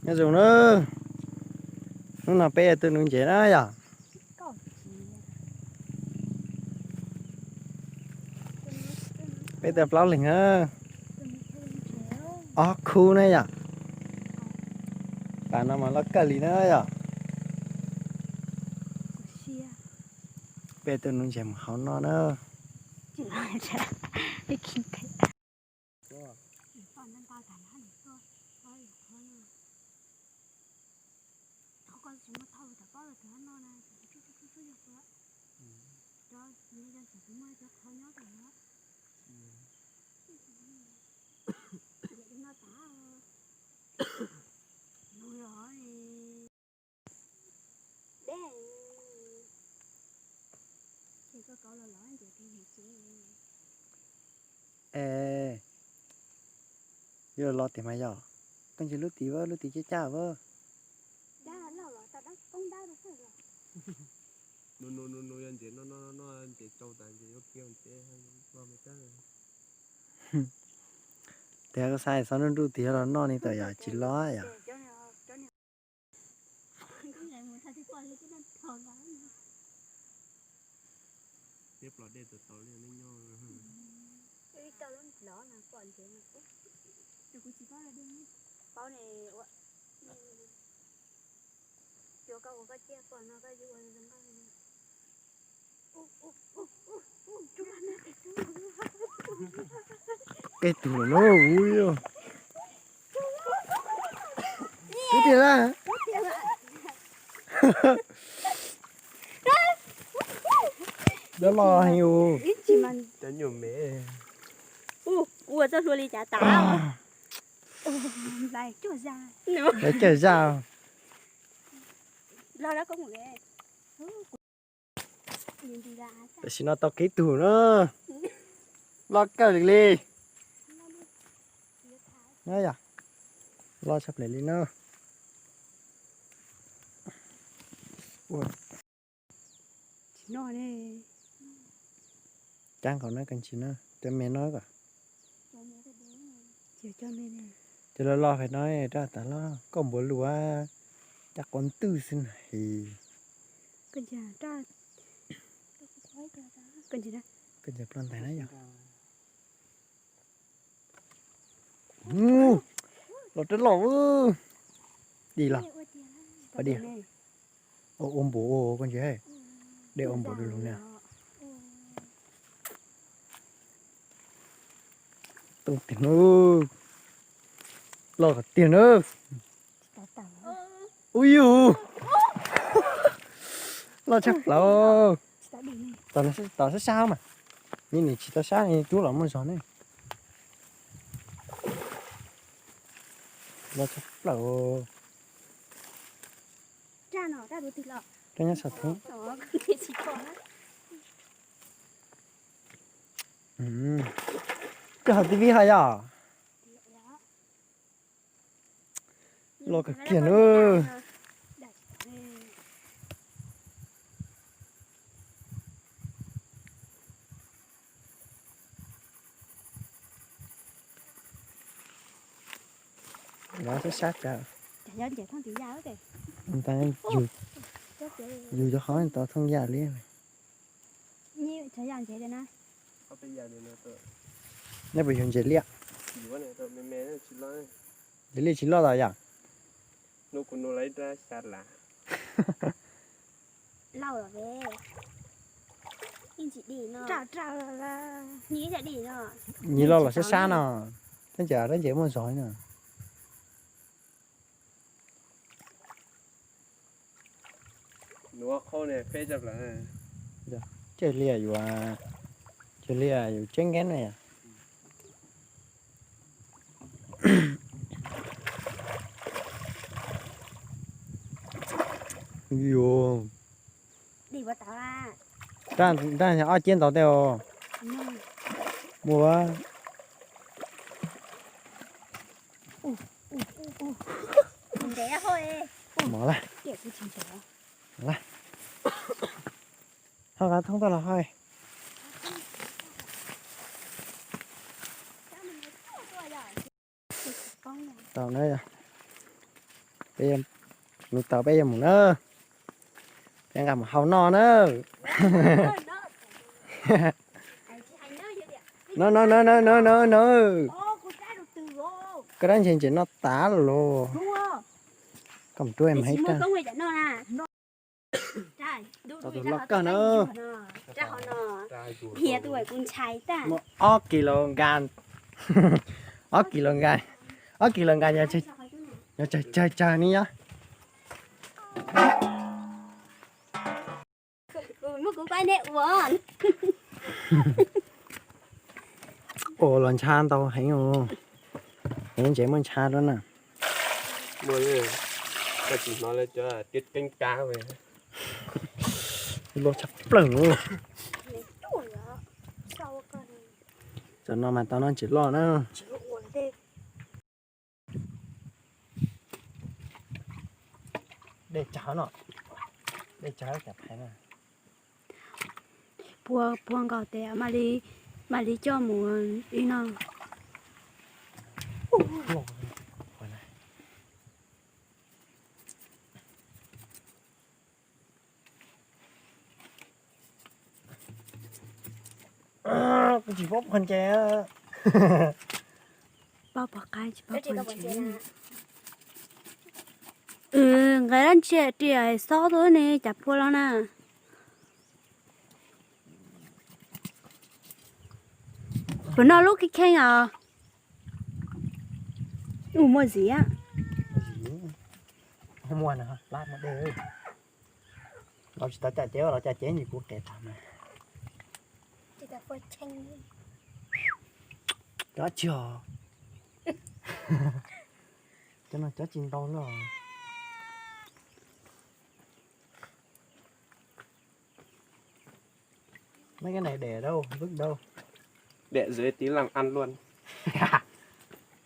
Nyob zoo na, hnub no peb tus nuv ntses na yom. Peb tau plaub leeg na, ob khub na yom. Pas no mas loj kawg li na yom. Peb tus nuv ntses mus hauv no na. Es, yuav los tiag mas yog, koj ntsia lub tim, lub tim caj caj. Tias koj xav xov nruj nruj tiag los noj li tawm yom, tsis los yom. Peb tug lawm na. Twb tiag na. Loj loj heev ua. Ua txoj hlua li cav tas. Lawv cawg zaj. Tam sim no tau kiv tug na. Loj kawg li li. Yog, loj tshaj plaws li na. Cab nkaus na koj ntsis na, cov me no kom. Cov loj loj hais no raj tas loj, koj npuav lus caj quav ntwj xwb na. Koj ntsia ploj ntais na yog. Los rab loj. Di los. Di. Ua npaum koj ntsia, dej ua npaum du lug na. Tooj tiag na. Loj tiag na. Ui yus, loj tshaj plaws. Tom sab sab mas, nws tsis tau sab, rub los muaj zog ne. Loj tshaj plaws. Rab nyob saum thoob. Koj hais T V hais yom. Loj kawg kiag na. Lov sab sab cas. Yus cov qhov tau thooj yaj li. Nej puas yug ntses liaj? Ntses liaj tsis loj los yom? Nyias loj los sab sab no, tab sis tab sis muaj zog no. Coj liaj yuav, coj liaj yuav tseeb nkeeb na yom. Yus, nraj ob ciab ntau tej os. Muaj. Mov lawm. Ho qab thoob tau los ho. Tau na yom. Peb, hnub no peb yuav mus na, peb nqa mus hau noj na. No no no no no no no. Koj dab ntses ntses noj tas los. Koj mus rub em heib rau. Tau tus loj kawg na. Muaj ob kis los nkas, ob kis los nkas, ob kis los nkas, yog tsawg tsawg tsawg ni nyob. Ua los ntsha ntau heev os. Heev ntses muaj ntsha rau na. Muaj, koj tsis hnov lawv cov tiab keeb kab loj tshaj plaws. Tam no mas tau noj ntses loj na. Dej tsawv no, dej tsawv cov phais na. Puag, puag nkaus tes mam li, mam li coj mus ib no. Kuv tsis paub pog ntses. Paub pog qaib tsis paub pog ntses. Nqa dab ntsia riam xob tuaj ne cas puag los na. Puas noj lub kheej kheej os? Ua muaj ziv. Muaj na, lab muaj dej. Los tsis tau caj cev, los caj cev ntsis kuv qes tag mas. Cov tsis, cov no cov tsis ntau no. Mấy cái này đẻ đâu, vứt đâu? Đẻ dưới tí lăng ăn luôn.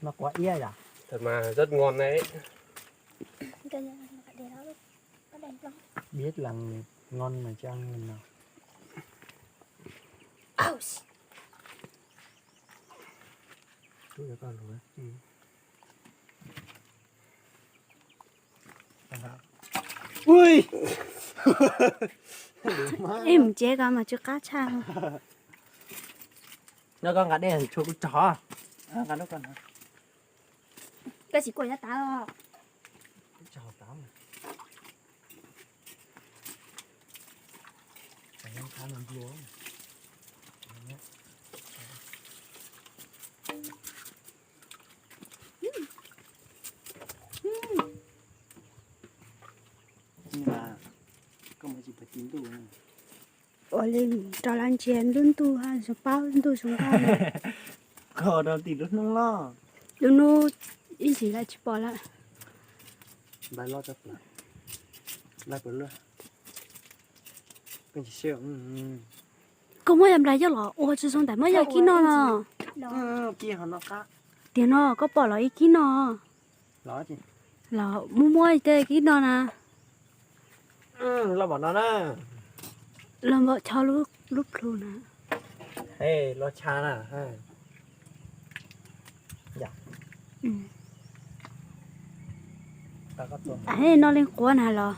Nó quá ia à? Thật mà rất ngon đấy. Biết là ngon mà chứ ăn lần nào. Rút cho con luôn. Ừ. Ui. Ib mus tsev ko mas tsw qab tshaj. No koj nqa dej tshua kuv tsog. Nqa lub ko no. Koj tsis kuaj cov tav os. Kuv tsog tav mas. Ua li rau lawv ntsia lub ntuj, zoo paub ntuj zoo nkauj. Koj rau tim lub hnub loj. Lub hnub ib ntsis lawm tsis pom lawm. Koj muab yam nplais coj los ua tsis zoo ntawm muab yam kib no no. Tiag no koj pom los ib kib no. Los muab muab tej kib no na. Los npaum no na. Los npaum cho lub plhu na. Los tsha na. Noj li quav na los.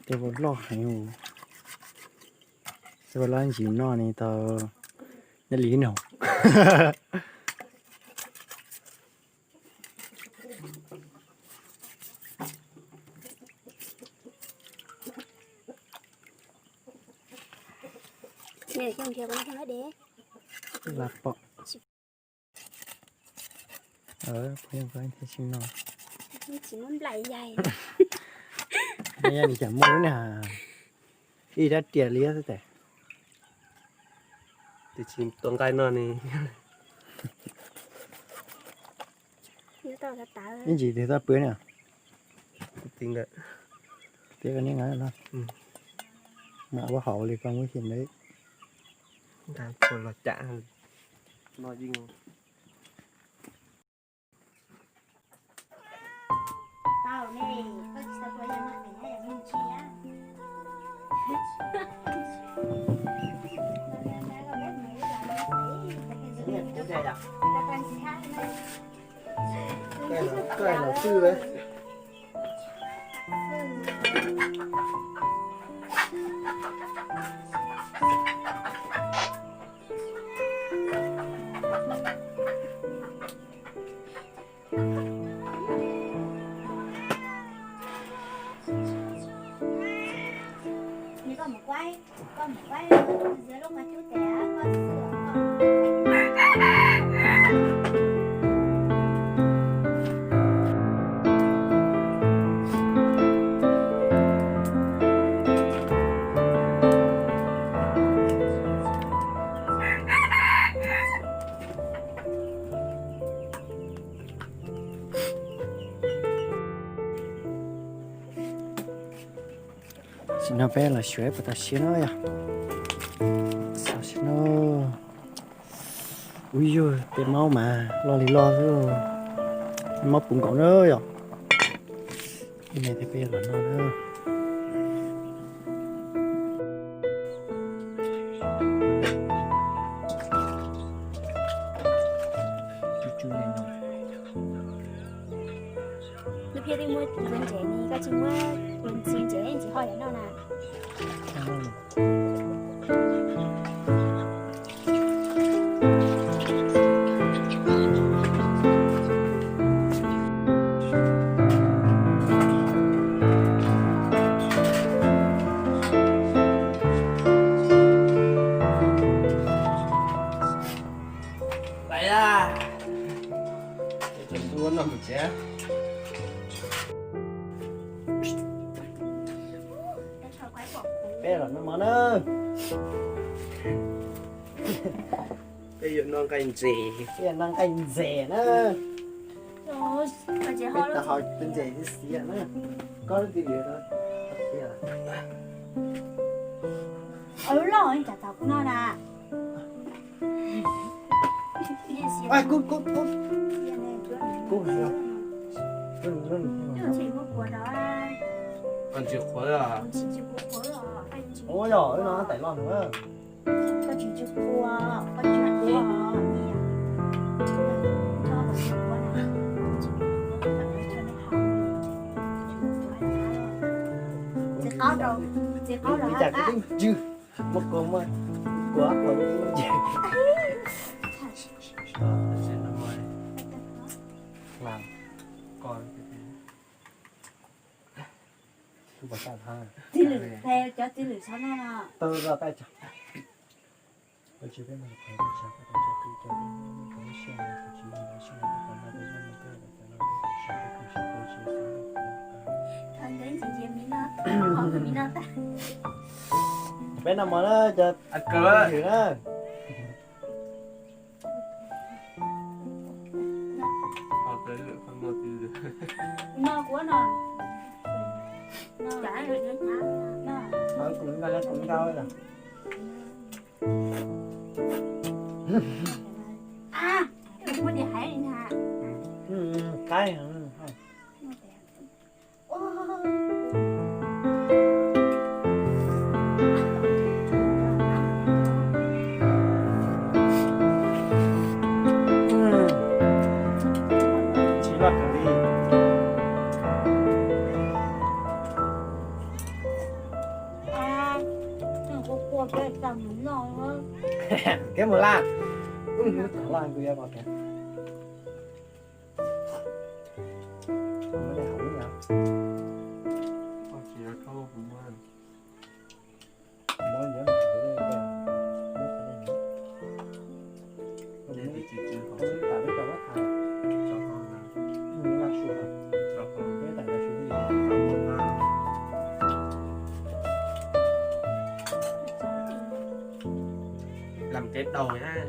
Tej ua loj heev. Tej ua loj ntsis noj ne tau nyob li no. Laj pom. Phooj ywg, koj thiaj tsis noj. Nws cas muaj lub na, ib rab riam liab xwb tes. Tus tsis tua nqaij no ne. Ib ntsis tes toj pw na. Tias koj niam, mam ua hauv li koj muab xim ntawd. Los cas no yeej Koj los twj. Tam sim no peb los xyuas puas tau siab no yog. Xyuas siab no. Ub yug, tej maub mas loj li loj xwb. Maub puv nkaus na yom. Ib me thiab peb los noj na. Nws pheej muab tus ntses ni, koj tsis muab tus ntsis ntses ntsis ho yam noj na. Laiv a, tus ntsuab noj mus tsev. Peb los noj mov na. Peb yuav noj nqaij ntses. Peb yuav noj nqaij ntses na. Peb tau hau tus ntses xiav na. Koj lub twg yuav no. Lub loj cas tau kuv noj na. Kub, kub, kub. Kub heev. Ua yog wb no tais loj heev. Txiv qaub rau, txiv qaub rau. Ib cas kuv twb ntswg, muab kua muab kua kua lub ntswg. Txiv lwm, cov txiv lwm xav noj no. Tau los taj. Peb noj mov na cov lwm na. No kuv noj, kuv noj. Qaib. Tsis loj kawg li. Kiab mus laj. Làm cái đầu nhá.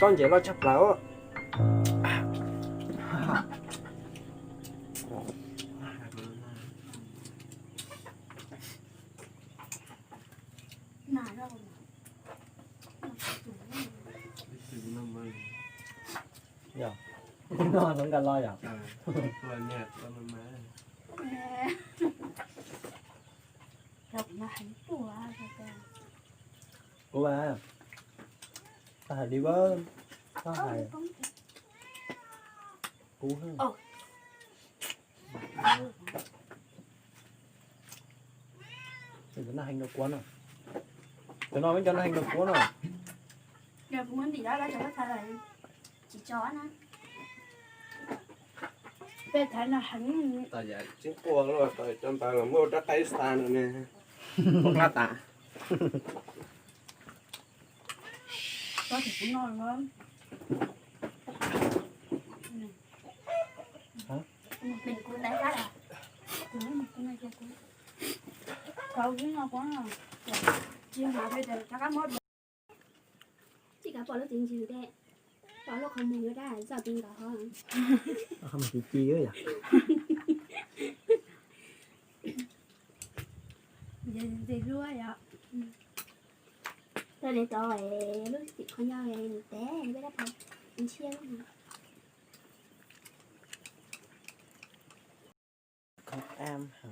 Tsob ntses loj tshaj plaws. Yog, no hluav nkag los yom. Kuv mas, tau hais li, tau hais kuv. Cov no heev dua kuv no. Cov no peb cov no heev dua kuv no. Tsis tso na. Peb thaiv no heev. Tsis quaj los tau cov ntawd los muab rab qaib xa no ne. Ua qab tas. Tsis kuv no los. Hả? Kuv ntaiv qab. Tsis kav pom lub txiv ntsws tes, pom lub qhov muag yuav dab zoj ti nkaus hov. Qhov muag ci ci yom. Ntxim hlub yom. Tau li tau lub txim qhov nyob tes peb dab pha ntshiab lub no. Không ăn hả?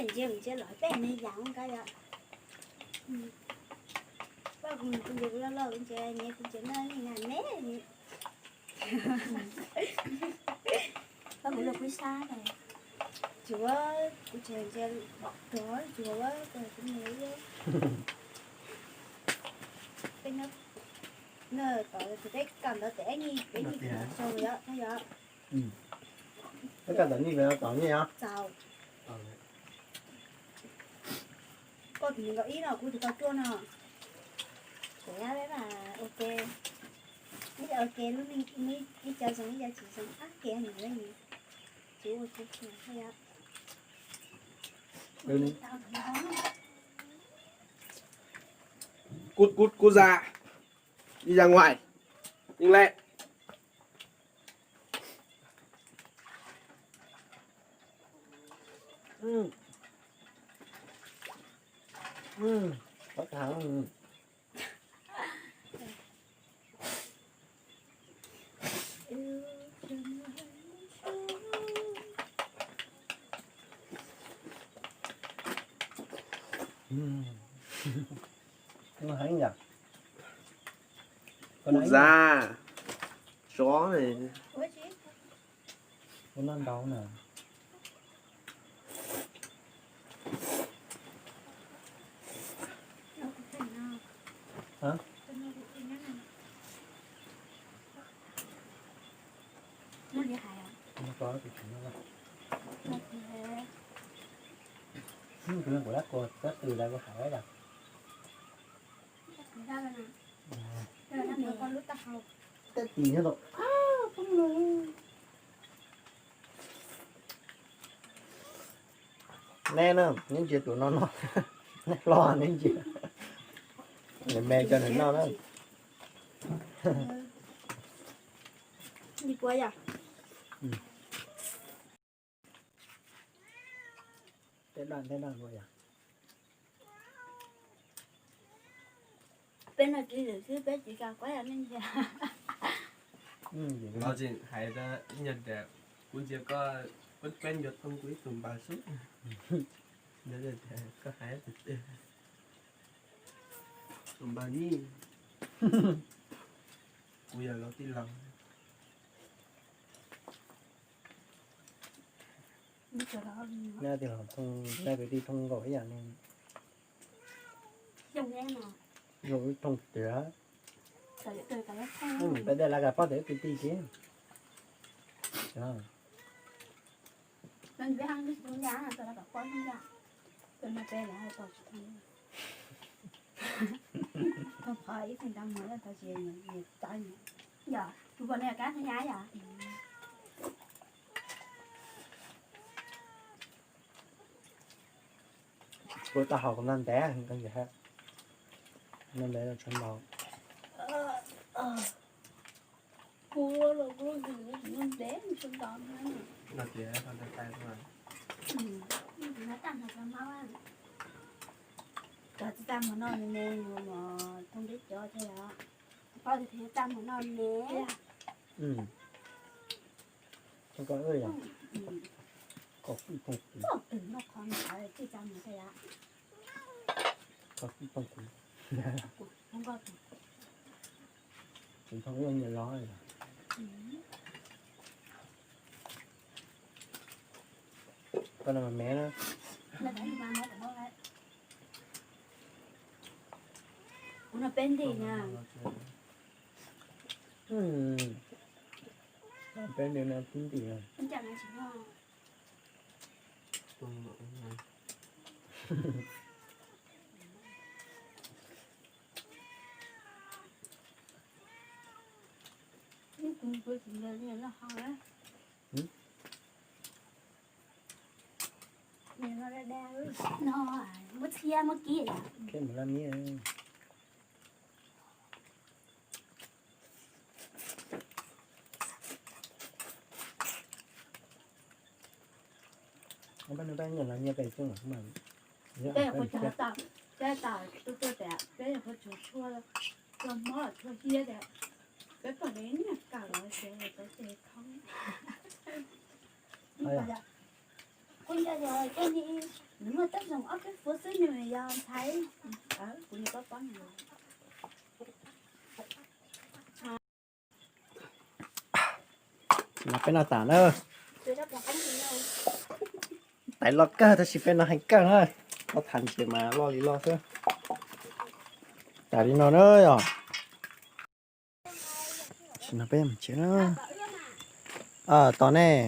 Ntsia ntsia los peb me yam nkauj yom. Pab kuv ntsia kuv loj loj kuv ntsia nyiam kuv ntsia no li na me. Pab kuv loj kuv sab na. Tsuav kuv tseem ntsia tuag tsuav kuv me. Peb nyob no tom peb kam ntawd tes ib nyuag peb nyuag xyoo yom, yog. Peb kam ntawd nyuag peb tom nyuag yom. Txaus. Koj tus neeg nkaus ib no kuv tus tau cuaj no. Kuv yab peb mas ua ke, ib co ua ke lub neej, ib co zoo ib co tsis zoo ab ke nws lawm. Cút, cút, cút ra. Đi ra ngoài. Đi lẹ. Ừ. Ừ. Có thằng. Ngon heev yom. Kuv da, tsov ne. Kuv noj ntau na. Hả? Kuv leej kuv lab kua tab sis lawv kuv hais yom. Tab sis nyob tau. Neb na, neb ntsia tus no no. Hlo ne ntsia. Nws me cov nws noj na. Tej daj tej daj ua yog. Peb no tsis lwm xwb, peb tsis kam kuab yog neej ntiag. Los tsis hais rau ib nyuag tias kuv ntsia koj, peb nco thooj kuv ib tug npas xwb. Koj hais tiag tiag, tus npas ni, kuv yog laus tij laug. Neb tias los thooj, neb kwv tij thooj nkaus ib yam ne. Zoo ib thooj tiag. Peb tej lav kas pob tias kwv tij kiag. Yog, tus pom ne kab thooj nyab yom. Kuv tau haus noj ntev, noj ntev los tshav ntaus. Kuv los kuv noj ntev tshav ntaus. Cov tsis tau mov noj ne, mov thooj deb cov thiab os. Koj tsis tau mov noj ne. Thooj koj wb yom. Koj kuj thooj kuv. Koj kuj thooj kuv. Tsis thooj ib nyuag los yom. Koj no mas me na. Kuv no peb ntim na. Peb ntim na, peb ntim na. Muab txhiab muab kib. Peb nyuam los nyias pem xwb mas. Peb nyuam qhuav tsuag, peb tas tu tu tias peb nyuam qhuav tsuag tshua, tshua mob tshua hiab tias peb pom ne niag kawm los ces peb ces khoob. Kuv nco yog tej ni, nws muaj teeb zoo ob peb fuv xwb nws yog ntxhais, kuv li pob pob nws. Los peb noj tas na. Tais loj kawg tab sis peb noj heev kawg na. Loj tham ces mas loj li loj xwb. Tas li no na yom. Sim no peb mus tsev na. Tos nej.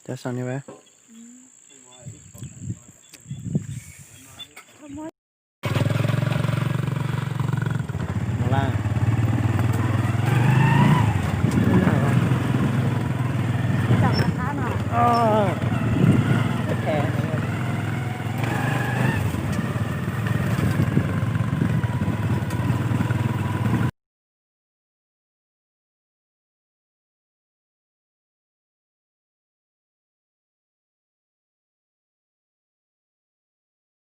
Cov sau ni.